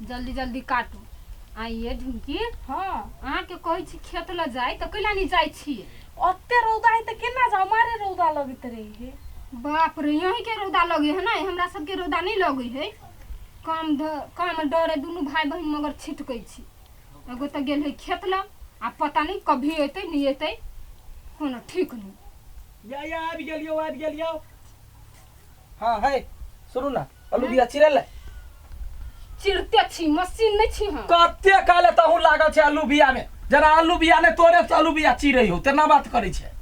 जल्दी जल्दी काटू। आइए झुमकी। हाँ। अहाँके कहै छी खेत लऽ जाय तऽ कैला नहि जाइ छियै? ओते रौदा है तऽ केना जाउ, मारे रौदा लगैत रहे है। बाप रे, यहीं के रौदा लगे है ना, हमरा सबके रौदा नहीं लगे है। काम डरे दुनू भाई बहिन मगर छिटकै छी। एगो तऽ गेल है खेत लग आ पता नहीं कभी एतै नहीं एतै, कोनो ठीक नहीं। या या आबि गेलियौ, आबि गेलियौ। हाँ है, सुनू ना, आलू बिया चिरल है? चिरते छी, मशीन नहीं छी हम। कते काले तहु लागल छै आलू बिया में, जरा आलू बिया ने तोरे से आलू बिया चिरै हो तेना बात करै छै।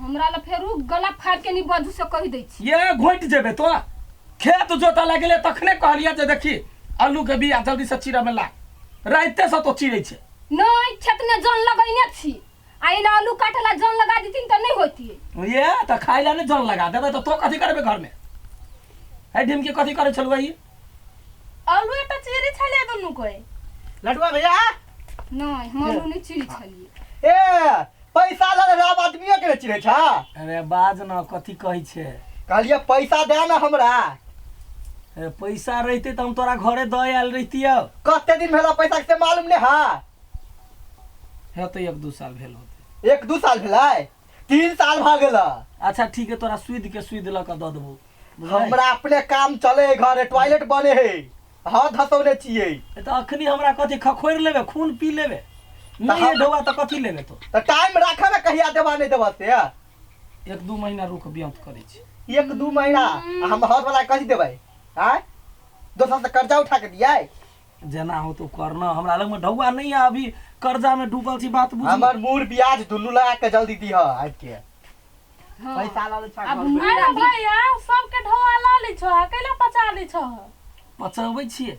हमरा ल फेरू गला फाड़ के नहीं बाजू से कहि दै छी। ये घोटि जेबे तो खेत जोता लगले तखने कहलिए जे देखी आलू के बिया जल्दी से चिरै में लाग, राइते से तो चिरै छै। नहीं, खेत में जन लगैने छी आ एना आलू काटला जन लगा देथिन तऽ नहीं होती। ये तऽ खाइ ला नहीं जन लगा देबै तऽ तो कथी करबे घर में? है ढिमकी कथी करै छलु ई? आलू तऽ चिरी छलियै दुनू कोई। लटुआ भैया। नहीं, हम आलू नहीं चिरी छलियै। ए पैसा लऽ ले, आब आदमियो के चिरै छा? अरे बाज न, कथी कहै छै? कहलियै पैसा दे ना हमरा। अरे पैसा रहिते तऽ हम तोरा घरे दऽ आयल रहितियौ। कते दिन भेला पैसा के से मालूम नहीं है? हेतै 1-2 साल भेल होतै। 1-2 साल भेलै? 3 साल भऽ गेल। अच्छा ठीक है, तोरा सुइद के सुइद लऽ कऽ दऽ देबौ। हमरा अपने काम चले है, घरे टॉयलेट बने है, हाँ धसौने छियै। ए तऽ अखनी हमरा कथी खखोरि लेबे, खून पी लेबे? नहीं ढौआ तऽ कथी लेबे तो? तऽ टाइम राख ना, कहिया देबा नहीं देबा से। 1-2 महीना रुक, ब्योंत करै छी। 1-2 महीना आ हम हर वाला कथी देबै? आँय, दोसर से कर्जा उठा के दियै? जेना हो तो करना, हमरा लग में ढौआ नहीं है अभी, कर्जा में डूबल छी, बात बुझ। हमर मूर ब्याज दुनू लगा के जल्दी दीह आबि के। हाँ। पैसा लऽ लै छह आब घर पे। अरे भैया, सबके ढौआ लऽ लै छह, कैला पचा लै छह? पचबै छियै।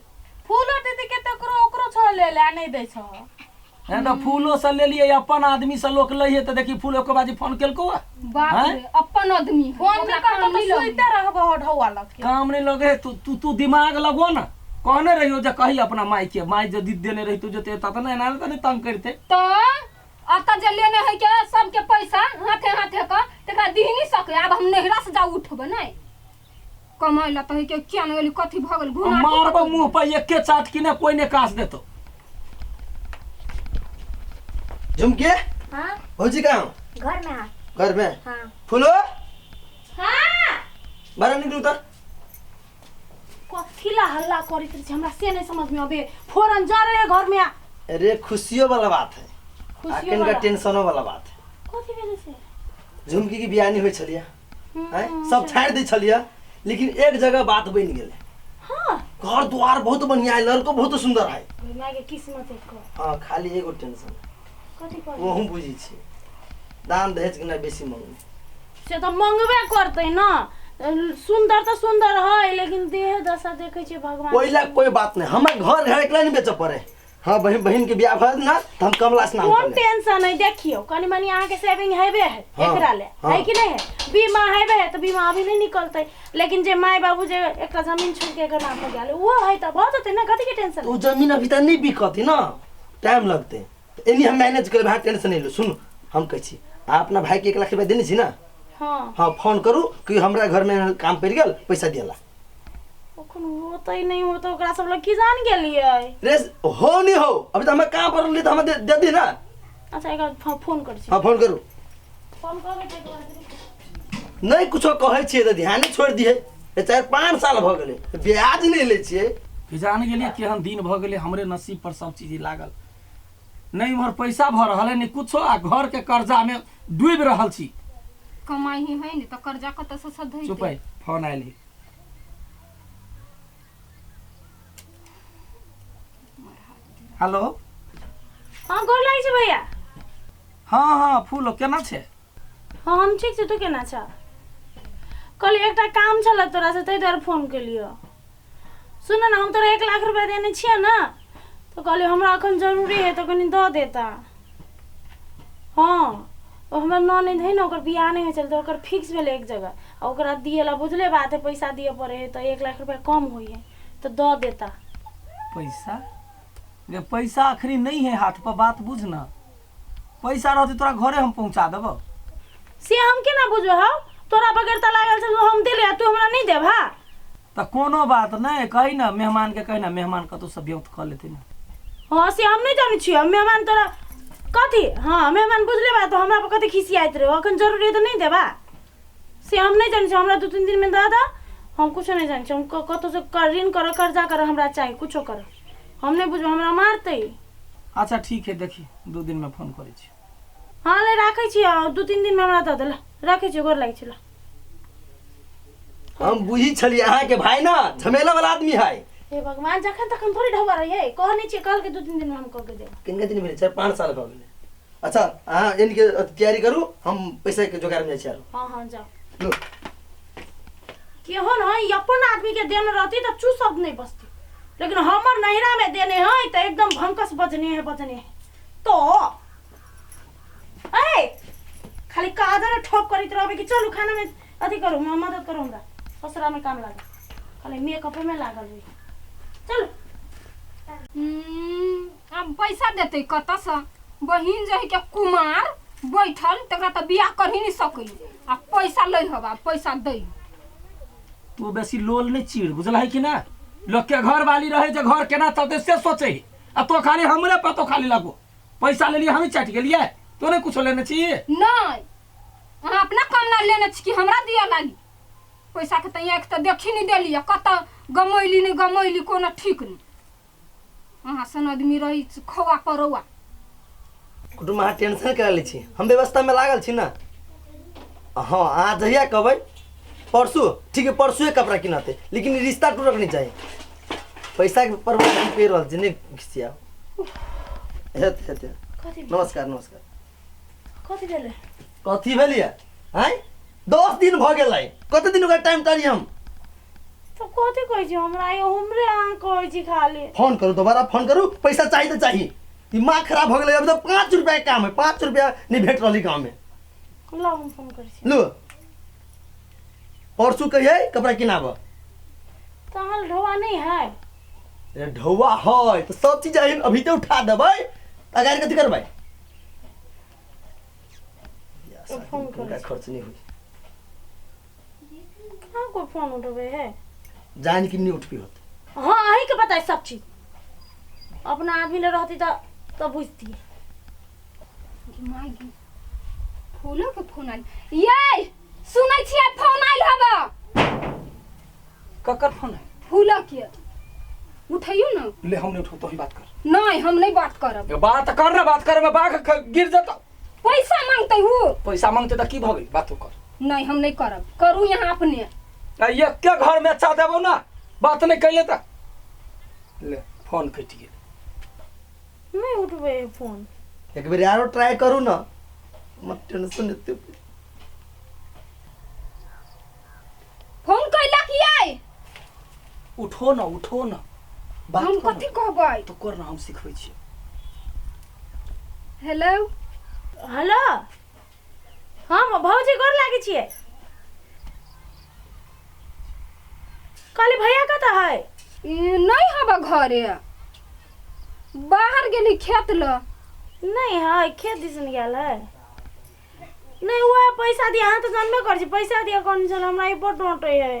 फूलो दीदी के तऽ ओकरो ओकरो छह ले ले आ नहि दै छह। है तऽ फूलो से लेलियै, अपन आदमी से लोक लै है तऽ देखी फूल एको बाजी फोन केलकौ है? बाप हैं? रे, अपन आदमी है, फोन ओकरा नहि करतौ काम तऽ नहीं लगे। सुइते रहबह ढौआ लऽ के। काम नहीं लगे है, तू तू तू दिमाग लगो ना। कहने रहियो जे कही अपना माय के, माय जदि देने रही तू जते त नहि एना तऽ नहि तंग करते। तऽ अतऽ जे लेने है के सबके पैसा हाथे हाथे के तकरा दीही नहीं सके। आब हम नहिरा से जाउ उठबै नहीं कमाइ ला तऽ है के किया नहीं गेली, कथी भऽ गेल घुना के मारबो कतौ। मुंह पर एके चाट की ने कोई ने कास देतो। झुमके। हाँ। भौजी कहाँ हो? घर में। हाँ। घर में? हाँ। फूलो। हाँ। बाहर निकलू तो। कथी ला हल्ला करैत रहै छै हमरा से नहीं समझ में आबे, फौरन जा रहे घर में आ। अरे खुशियों वाला बात है, खुशियों आखिर का वाला। टेंशनों वाला बात है। कथी भेलै से? झुमकी के बियाह नहीं होइ छलिया हैं, सब छाड़ि दै छलिया, लेकिन एक जगह बात बनि गेलै। हाँ। घर द्वार बहुत बढ़िया है, लड़को बहुत सुंदर है। माय के किस्मत एक। हाँ, खाली एगो टेंशन। कथी कहै? ओहू बुझै छी, दान दहेज के ना बेसी मंगनी। से तऽ मंगबे करतै ना, सुंदर तऽ सुंदर है लेकिन देह दशा देखै छियै भगवान। ओहि ला कोई बात नहीं, हमर घर घर एकला नहीं बेचऽ पड़े। हाँ, बहिन बहिन के बियाह भऽ ना तऽ हम कमला स्नान कोन कर लेब। टेंशन है, देखियौ कनि मनि अहाँके सेविंग हेबे है। हाँ, एकरा ले हाँ। है कि नहीं है? बीमा हेबे है तऽ बीमा अभी नहीं निकलतै, लेकिन जे माय बाबू जे एकटा जमीन छोड़ि के एकर नाम पर गेल ओहो है तऽ भऽ जेतै ने, कथी के टेंशन? ओ जमीन अभी तक नहीं बिकती ना, टाइम लगते, एनी हम मैनेज करबै, अहाँ टेंशन नहीं लो। सुनू, हम कहै छी अहाँ अपना भाई के 1 लाख रुपया देने छी ना? हाँ। हाँ, फोन करू कि हमरा घर में काम पड़ि गेल, पैसा दियला। अखन होतै नहीं होतै ओकरा सब लग की जान गेलियै। रे हो नहीं हो, अभी तऽ हमरा काम पड़ल तऽ हमरा दे दी ना। अच्छा एक बार फोन करै छी। हाँ फोन करू। फोन कऽ के देखबै। नहीं कुछो कहै छियै तऽ ध्याने छोड़ि दियै, 4-5 साल भऽ गेलै ब्याज नहि लै छियै। कि जान गेलियै केहन दिन भऽ गेलै, हमरे नसीब पर सब चीज लागल, नहि इम्हर पैसा भऽ रहल है नहि कुछो, आ घर के कर्जा में डूबि रहल छी। कमाई ही है नहीं तऽ कर्जा कतऽ से सधैतै? चुप है, फोन आयल है। हेलो। हाँ गोर लागै छी भैया। हाँ हाँ फूलो केना छै? हाँ हम ठीक छी, तू केना छ? कहली एकटा काम छल तोरा से ताहि दुआरे फोन केलियौ। सुन न, हम तोरा 1 लाख रुपया देने छियै ने, तऽ कहलियै हमरा एखन जरूरी है तऽ कनि दऽ देता। हाँ ओ हमर ननैद है ने, ओकर बियाह नहि होइ छलै तऽ ओकर फिक्स भेलै एक जगह, आ ओकरा दिए ला बुझले बात है पैसा दिए पड़े है, तऽ 1 लाख रुपया कम होइ है तऽ दऽ देता। पैसा गे पैसा अखनी नहीं है हाथ पर, बात बुझ ना, पैसा रहते तोरा घरे हम पहुंचा देबो। से हम केना बुझबै हौ, तोरा बगैर तऽ लागल छल हम देले आ तू हमरा नहि देबहा। तऽ कोनो बात नहि, कही ना मेहमान के, कही ना मेहमान कतौ से ब्योत कऽ लेतै ना। हाँ से हम नहीं जानै छियै मेहमान तोरा कथी। हाँ मेहमान बुझले बात, हमरा पर कथी खिसियाइत रहे, अखन जरूरी है तऽ नहीं देबा, से हम नहीं जानै छियै। हमरा 2-3 दिन में दऽ दऽ, हम कुछो नहीं जानै छियै। हम कतौ से ऋण कर, कर्जा कर, हमरा चाही कुछो कर, हम नहीं बुझबै, हमरा मारतै। अच्छा ठीक है, देखी 2 दिन में फोन करै छी। हाँ ले राखै छियै, 2-3 दिन में हमरा दऽ दे, ल राखै छियै, गोर लागै छी ल। हम बुझी छलियै अहाँ के भाई ना झमेला वाला आदमी है। हे भगवान, जखन तखन थोड़ी ढौआ रहियै, कहने छियै कल के 2-3 दिन में हम कऽ के देब। किनका दिन भेलै? 4-5 साल भऽ गेलै। अच्छा अहाँ इनके तैयारी करू, हम पैसा के जोगाड़ में जाइ छी आरो। हाँ हाँ जाओ। लो। केहन है अपन आदमी के देने रहती तऽ चू शब्द नहीं बजती, लेकिन हमर नैहरा में देने है तऽ एकदम भंकस बजने है बजने है। तो ए खाली काजर ठोप करैत रहबै कि चलू खाना में अथी करू, मदद करू, हमरा ससुरा में काम लागल, खाली मेकअपे में लागल रही। चलू। अब पैसा देतै कतऽसँ? बहिन जे है के कुमार बैठल तकरा तऽ बियाह कर ही नहीं सकै, आ पैसा लै हवा पैसा दै। तू बेसी लोल नहीं चीर, बुझल है कि ना? लोग के घर वाली रहे जे घर केना चलते से सोचे, आ तो खाली हमरे पर तो खाली लगो पैसा ले लिए हम चट गेलिए, तो नहीं कुछ लेने छी। नहीं अहाँ अपना कम ना लेने छी कि हमरा दिया लागी पैसा के, तऽ आँखि तऽ देखी नहीं देली, कतऽ गमैली नहीं गमैली कोनो ठीक नहीं। अहाँ सन आदमी रही खौआ परौआ। कुटुम्ब अहाँ टेंशन करा लै छी, हम व्यवस्था में लागल छी ना। हाँ अहाँ जहिया कहबै परसू, ठीक है परसुए कपड़ा किनाते, लेकिन रिश्ता टूटक नहीं चाहिए। पैसा के परवाह हम करि रहल छी, नहीं खिसियाउ। हेत हेत। नमस्कार नमस्कार। कथी भेलै? कथी भेलियै आँय? 10 दिन भऽ गेलै, कते दिन ओकरा टाइम तारी हम? तो कथी कहै छी हमरा? हमरे अहाँ कहै छी खाली। फोन करू, दोबारा फोन करू, पैसा चाही तऽ चाही। दिमाग खराब हो गेलै, अभी तऽ 5 रुपया के काम है, 5 रुपया नहीं भेट रहली गाँव में। लाउ हम फोन करै छी। लू परसू कहियै कपड़ा किनाब। तऽ अहाँ ढौआ नहीं है? अरे ढौआ है तऽ सब चीज अभी तऽ उठा देबै, अगाड़ि कथी करबै? फोन करै खर्च नहीं हुई। कहाँ कोई फोन उठबै है? जान कि नहीं उठबी होत। हाँ अहीं के पता है सब चीज, अपना आदमी ले रहती तऽ बुझती। माय फूलो के फोन आयल। ये सुनै छियै फोन आयल हबा। ककर फोन है? फूलो के। उठैयो ना। ले हम नहीं उठो, तो ही बात कर। नहीं हम नहीं बात करब। बात कर ना, बात करे में बाघ गिर जता। पैसा मांगते हो? पैसा मांगते तऽ की भऽ गेल, बात कर। नहीं हम नहीं करब, करू यहाँ अपने। एक घर में अच्छा देबो ना, बात नहीं कैले तऽ। ले फोन कटि गेल। नहीं उठबै फोन। एक बेर आरो ट्राई करू ना, मत टेंशन एते। फोन कैलक यै? उठो ना, उठो ना। बात हम कथी कहबै? तो कर ना, हम सिखबै छी। Hello hello. हाँ भौजी गोर लागै छियै। कहली भैया कतऽ है? नहीं हबा घरे, बाहर गेली खेत ल। नहीं है, खेत दिसन गेल है। नहीं वह पैसा दिया, अहाँ तऽ जानबे करै छी पैसा दिया कौन छल, हमरा ई बड़ डाँटै है,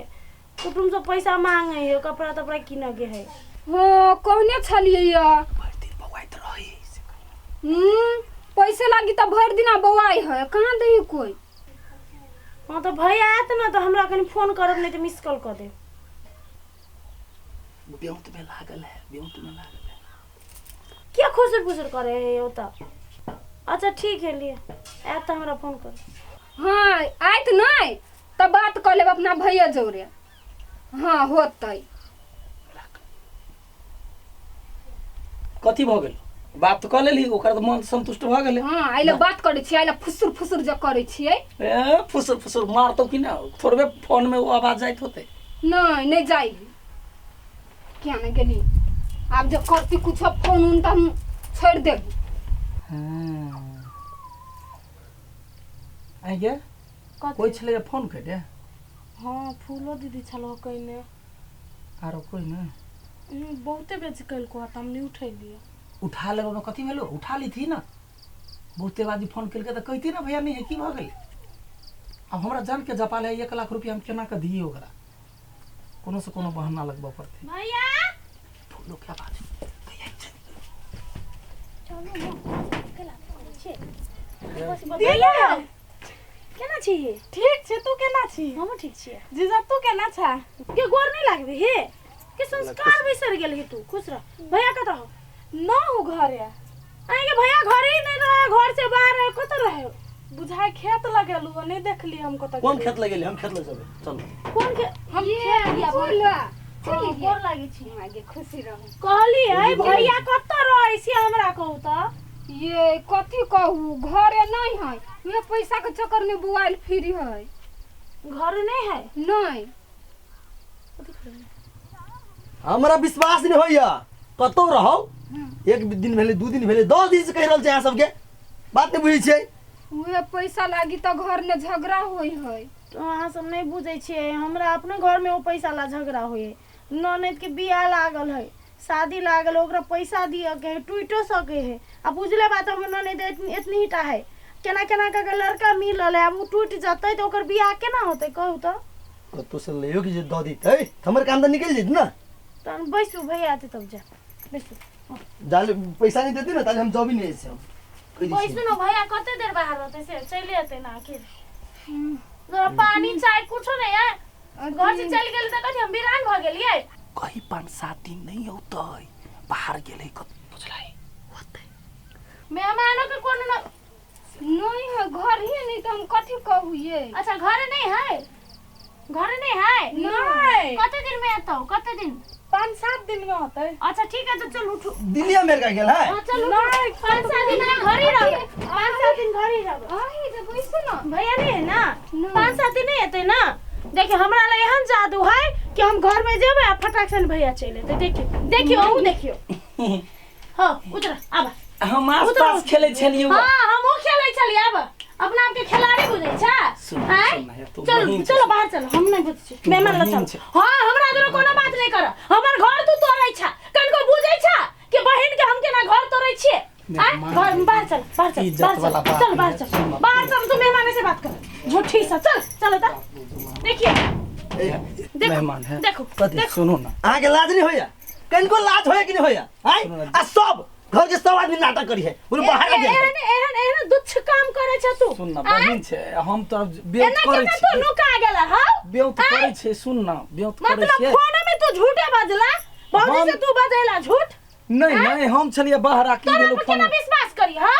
कुटुम्ब सब पैसा मांगे है, कपड़ा तपड़ा किनऽ के है। हाँ कहने छलियै भरि दिन बौआइत रही। पैसे लागी तऽ भरि दिना बौआइ है, कहाँ दै कोई? हाँ तऽ भैया आयत ने तऽ हमरा कनि फोन करब, नहीं तऽ मिस कॉल कऽ देब। ब्योंत में लागल है, ब्योंत में लागल है। क्या खुसुर फुसुर करे है ओतऽ? अच्छा ठीक है लिए आयत तऽ हमरा फोन कर। हाँ आयत नहीं तऽ बात कऽ लेब अपना भैया जोरे। हाँ होतै। कथी भऽ गेल? बात कऽ लेली, ओकर तऽ मन संतुष्ट भऽ गेलै। हाँ आइले बात करै छियै, आइले फुसुर फुसुर जे करै छियै। ए फुसुर फुसुर मारतौ कि ना? थोड़बे फोन में वो आवाज जाइत होतै। नहीं नहीं जाइ, किया नहीं गेली? आब जे करती कुछो फोन उन तऽ हम छोड़ि देब। आइ गे कोइ छलै फोन कइले? हाँ फूलो दीदी छल कइने। आरो कोइ ने? बहुते बेच कइलको तऽ हम नहीं उठेलियै। उठा लेबै में कथी भेलो? उठा लीथी ना। बहुते बाजी फोन केलकै तऽ कहिती ना भैया नहीं है, की भऽ गेलै? अब हमरा जान के जपाल है, 1 लाख रुपया हम केना कऽ दियै ओकरा? कोनो से कोनो बहाना लगबऽ पड़तै। भैया फूलो के आवाज कहिया छै? चलू केला छै भैया, केना छी? ठीक छै, तू केना छी? हमहूँ ठीक छियै। जीजा, तू केना छा? के गोर नहीं लागबे हे के संस्कार बिसर गेल हे तू। खुश रह। भैया कतऽ हो? न हो घरे। अहीं के भैया घरे ही नहीं रहे, घर से बाहर रहे, कतऽ रहे? बुझाय खेत लगेलू, नहीं देखली हम कतऽ कोन गेली। खेत लगेली? हम खेत लग जेबै, चल। कोन के हम ये खेत भैया बोला चली गोर लागे छी। आगे खुशी रहू। कहली है भैया कतऽ रहे छी हमरा कहू तऽ। ये कथी कहू, घरे नहीं है, ये पैसा के चक्कर में बुआइल फिरी है। घर नहीं है? नहीं। हमरा विश्वास नहीं होइया, कतौ रहौ। एक दिन भेलै, 2 दिन भेलै, 10 दिन से कहि रहल छै अहाँ सबके, बात नहि बुझै छियै। उहे पैसा लागी तऽ घर में झगड़ा होई है। तो अहाँ सब नहीं बुझै छियै, हमरा अपने घर में ओ पैसा ला झगड़ा होय है। ननद के बियाह लागल है, शादी लागल, ओकरा पैसा दिअ के है, टूटो सके है। आ बुझले बात, हमर ननद एतनी ही टा है, केना केना कऽ के लड़का मिलल है, आब ओ टूटि जेतै तऽ ओकर बियाह केना होतै कहू तऽ? कतौ से लैयो के जे दऽ दितै तऽ हमर काम तऽ निकलि जेत ने। तहन बैसू, भैया एतै तब जा, बैसू। जाले पैसा नहीं देते ना ताले हम जॉब ही नहीं ऐसे हम कहि दै छियै। बैसू ने भैया, कते देर बाहर रहतै से चलि एतै ने आखिर। जरा पानी चाय कुछो नहीं है, घर से चलि गेल तऽ कथी हम वीरान भऽ गेलियै? कही 5-7 दिन नहीं औतै, बाहर गेलै कत बुझलै। मेहमानो के कोनो न नहीं है, घर ही नहीं, तो हम कथी कहू ये। अच्छा घरे नहीं है, घरे नहीं है? नहीं। कते दिन में एतौ, कते दिन? 5-7 दिन में होतै। अच्छा ठीक है, तो चल उठू। दिल्ली अमेरिका गेल है? हाँ चल उठू। नहीं, 5-7 दिन में घर ही रहबै, 5-7 दिन घर ही रहबै। आही जे बैसू ना। भैया नहीं है ना? नहीं। 5-7 दिन नहीं एतै ना? देखिए हमरा ला एहन जादू है कि हम घर में जेबै आ फटाक से भैया चलि एतै। देखियो देखियो, अहूँ देखियो। हाँ उतर आब। हम आस पास खेलै छलियै। हाँ हमहूँ खेलै छलियै। आब अपना आपके खिलाड़ी बुझै छा? सुन, आँय? सुन ना, तू चल बहिन छे। चलो बाहर चलो, हम नहीं बुझै छी। तू मेहमान लग बहिन चल। छे। हाँ हमरा दुनू कोनो बात नहीं कर, हमर घर तू तोड़ै छा, कनको बुझै छा कि बहिन के हम केना घर तोड़ै छियै? आँय? मेहमान घर बाहर चल, बाहर चल, इज्जत बाहर वाला चल, बात चल बाहर है, चल, सुन ना। बाहर चल, तू मेहमान से बात कर झूठी सा। चल चलो ता देखिए, देखो मेहमान है। देखो कथी? देखो। सुनू ना, अहाँके लाज नहीं होइया? कनिको लाज होइया कि नहीं होइया? आँय? सुनू ना। आ सब घर के सब आदमी नाटक करी है, बोले बाहर एहन गेल है। एहन एहन दुच्छ काम करे छा तू। सुन ना आँय? बहिन छै, हम तऽ बेउत एना करै केना तू छी, नुका गेला हौ? बेउत आँय? करै छै। सुन ना, बेउत करै मतलब छियै। फोन में तू झूठे बजला, भौजी से तू बजेला झूठ? नहीं नहीं, हम छलियै बाहर आ की तोरा गेलौ पर फोन। केना विश्वास करी हौ?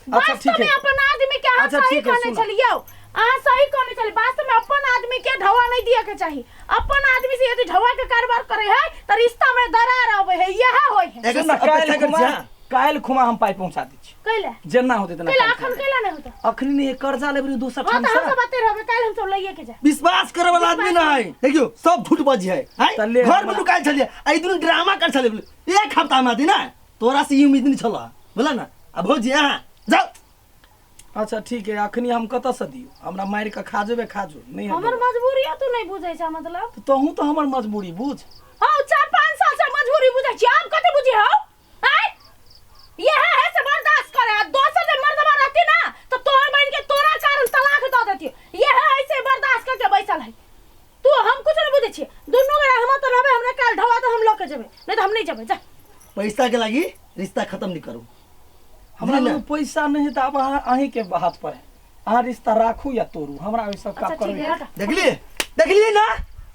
अच्छा वास्तव ठीक में है, अपन आदमी के अहाँ अच्छा, सही ठीक है, कहने सुन। छलियौ, अहाँ सही कहने छलियै। वास्तव में अपन आदमी के ढवा नहीं दिए के चाही। अपन आदमी से यदि ढवा के कारोबार करे है त रिश्ता में दरार आवे है, यह होय है। एकर सुन ना, अपेक्षा काल्हि करै खुमा छी अहाँ? काल्हि खुमा हम पाइ पहुंचा दै छी। कैला जेना होतै तेना कैला? काल्हि अखन कैला नहीं होता? अखनी नहीं, कर्जा लेबै रही दोसर हाँ ठाम तो हम से। सब आते रहबे, काल्हि हम सब लइए के जा। विश्वास करे वाला आदमी ना है, देखियो सब झूठ बजी है। आँय? तऽ ले घर में हमरा। नुकायल छलियै, आ ई दुनू ड्रामा कर छलियै। एक हफ्ता में आती ना, तोरा से ई उम्मीद नहीं छल, बोला ना। आ भौजी अहाँ जाओ। अच्छा ठीक है, अखनी हम कतऽ से दियौ? हमरा मारि कऽ खा जेबै, खा जो नहीं हमर मजबूरी है, तू नहीं बुझै छा मतलब। तोहूँ तऽ हमर मजबूरी बुझ। हाँ 4-5 साल से मजबूरी बुझै छी, आब कते बुझी हौ? आँय? यह है से बर्दाश्त करे, आ दोसर जे मर्दबा रहती ना तो तोहर बहिन के तोरा कारण तलाक दऽ देती। यह है से बर्दाश्त करके बैसल है तू, हम कुछ नहीं बुझै छियै। दुनू गोरा हम तऽ रहबै, हमरा काल्हि ढवा तऽ हम लऽ के जेबै, नहीं तऽ हम नहीं जेबै। जा पैसा के लागी रिश्ता खत्म नहीं करू। हमरा बुझली लग ना? पैसा नहीं है तऽ आब अहाँ अहीं के हाथ पर है, अहाँ रिश्ता राखू या तोड़ू, हमरा ओहि सब अच्छा काम ठीक करबै। है, हटा। देखलिए देखलिए ना,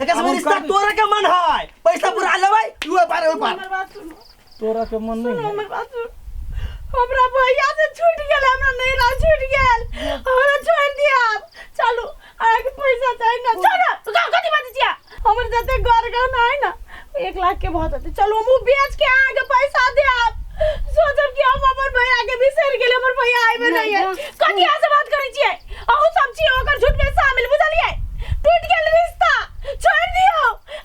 एकर आब सब हम रिश्ता करबै। तोड़े के मन है, पैसा पूरा लेबै ओइ पार ओइ पार। हमर बात सुनू, तोरा के मन सुनू नहीं है। हमर बात सुनू। हमरा भैया से छूट गेल, हमरा नैहरा छूट गेल, हमरा छोड़ दिया। आब चलू, अहाँके पैसा चाही ना? छोड़, कथी बाजै छियै? हमर जते घर गहना है ना, 1 लाख के बहुत होतै। चलू हम उ बेच के अहाँके पैसा देब। सोचब कि हम अपन भैया के बिसरि गेलियै, हमर भैया आबे नहीं है। कथी अहाँ से बात करै छियै? अहूँ सब छियै ओकर झूठ में शामिल, बुझलियै? टूट गेल रिश्ता, छोड़ दियौ।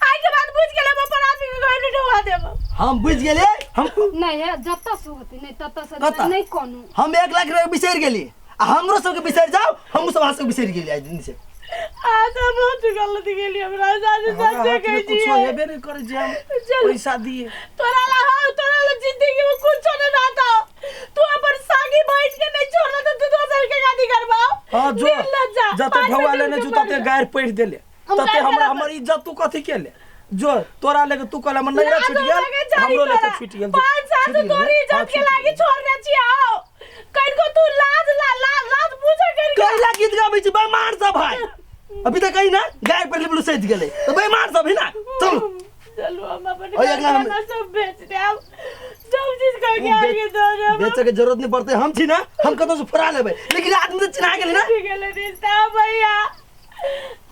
आइ के बाद बुझि गेल हम अपन आदमी के घर नहीं ढोवा देब। हम बुझि गेलियै, हम नहीं है, जतऽ से होतै नहीं ततऽ से कतऽ? नहीं कहनू। हम 1 लाख रुपया बिसरि गेली, आ हमरो सबके बिसरि जाओ, हमहूँ सब अहाँ सबके बिसरि गेली आइ दिन से। अहाँ सब बहुत गलत गेली हमरा साथे, हमरा सच्चे हाथ कहै में कुछो छियै। हेबे नहीं करै जे हम चलू। पैसा दिए। तोरा ला हौ, तोरा ला जिंदगी में कुछो नहीं रहता। तू अपन सागी बैठ के नहीं छोड़ला तो तू दोसर के गादी करबाओ। हाँ जो निर्लज्जा, जते पाँच ढौआ मिनट लेने के छु तते बाद। गारि पढ़ि देले। हम तते काटि हमरा देलक। हमर इज्जत तू कथी के ले जो तोरा लेके तू कहला हमर नैहरा लाज छूट गेल लागे चाही हमरो लेके तोरा। छूट गेल जो। 5 साल से छूट गेल, तोरी हाँ, इज्जत के छूट लागी गेल। छोड़ने छी आओ कनको तू लाज ला ला लाज पूछे कर कैला गीत गाबै छी बेमार सब है अभी तक कही ना गाय पर लिबलू सैत गेलै तऽ बेमार सब है ना चलू चलू हम अपन ओए, अगला हम- कारखाना सब बेच देब सब चीज कह के उ आगे दो देब बेचे के जरूरत नहीं पड़ते हम छी ना हम कतौ से फुरा लेबै लेकिन आदमी तऽ चिन्हा गेलै ना टूटि गेलै रिश्ता भैया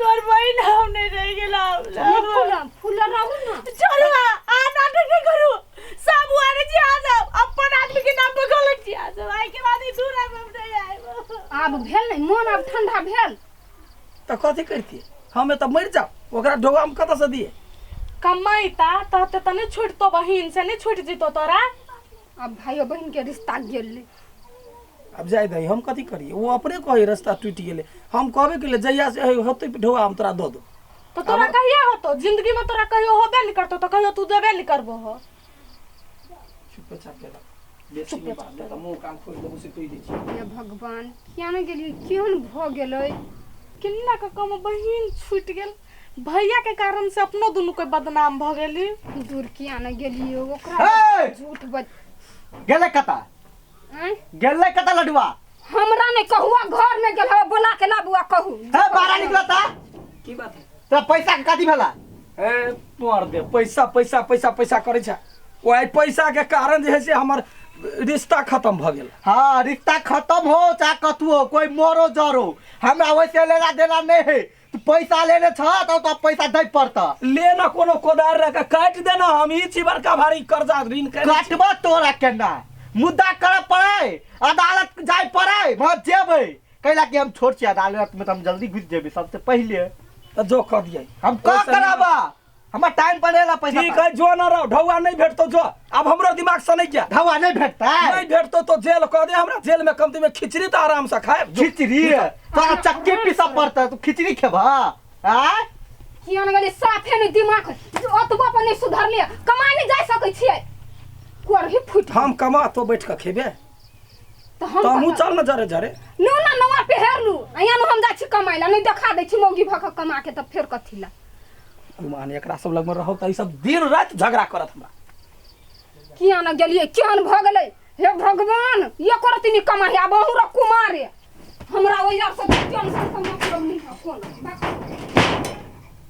तोर बहिन हम नहीं रह गेला फूल फूल रहू ना चलू आ नाटक नहीं करू सब आने छी आ जाओ अपन आदमी के नाम पर गलत छी आ जाओ आई के बाद ई दूर आब हम नहीं आएब आब भेल नहि मोन आब ठंडा भेल तऽ कथी करितियै हम एतऽ मरि जाउ ओकरा ढोआ हम कतऽसँ दियै कमाइता तहते तऽ नहि छुटतो बहिन से नहि छुटि जेतो तोरा आब भाइयो बहिन के रिश्ता गेल आब जाय दही हम कथी करियै ओ अपने कहै रास्ता टूटि गेलै हम कहबे केलियै जहिया से होतै ढोआ हम तोरा दऽ देबौ तऽ तोरा कहिया होतो जिंदगी में तोरा कहियो होबे नहीं करतो तऽ कहियो तू देबे नहीं करबो हो चुपे चापे रह बेसी नहि बात नहि तऽ मुँह कान खोलि देबौ से कहि दै छी हे भगवान किया ने गेलियै केहन भऽ गेलै किन्ना के कम बहिन छूटि गेल भैया के कारण से अपनो दुनू के बदनाम भऽ गेली दूर किया ने गेलियै ओकरा हे! झूठ बज गेलै कता आँय? गेलै कता लडुआ हमरा नहि कहुआ घर में गेल हवा बोला के लाबुआ कहू हे बारा निकलता की बात है तोरा पैसा के कथी भेला ए मार दे पैसा पैसा पैसा पैसा करै छै ओहि पैसा के कारण जे है से हमर रिश्ता खत्म भऽ गेल हाँ रिश्ता खत्म हो चाहे कथू हो कोई मरो जरो हमरा वैसे लेना देना नहीं है तू पैसा लेने छ तो तो पैसा दै पड़ता ले ना कोनो कोदार रख के काटि देना हम ई छी बड़का भारी कर्जा ऋण केने छी। काटबा तोरा केना मुद्दा करे पड़े अदालत जाय पड़े वहाँ जेबै कैला कि हम छोट छी अदालत में तो हम जल्दी घुस जेबै सबसे पहिले तऽ जो कऽ दियै हम का कराबा हमर टाइम पर एला पैसा ठीक है जो ना रहो ढौआ नहीं भेटतो जो अब हमरो दिमाग से नहीं गया ढौआ नहीं भेटता नहीं भेटतो तो जेल कह दे हमरा जेल में कमती में खिचड़ी तो आराम से खाए खिचड़ी तोरा चक्की पीसऽ पड़तै तू खिचड़ी खेबह आँय किया ने गेलियै साफे नहि दिमाग ओतबो पर नहि सुधरलियै कमाइ नहि जा सकै छियै कोरही फुटि हम कमा तो बैठ के खेबे तऽ हम तो हमहूँ कतऽ- चल न जरे जरे नूना नौआ पेहरलू अइया नु हम जाइ छी कमाइ ला नहि देखा दै छी मौगी भऽ कऽ कमा के तऽ फेर कथी ला कुमान एकरा सब लगमे रहब तऽ ई सब दिन राति झगड़ा करत हमरा किया ने गेलियै केहन भऽ गेलै हे भगवान एको रत्ती नहि कमाइ आब अहूँ रह कुमारे हमरा ओहि आर से टेंशन से मतलब नहि है कोनो।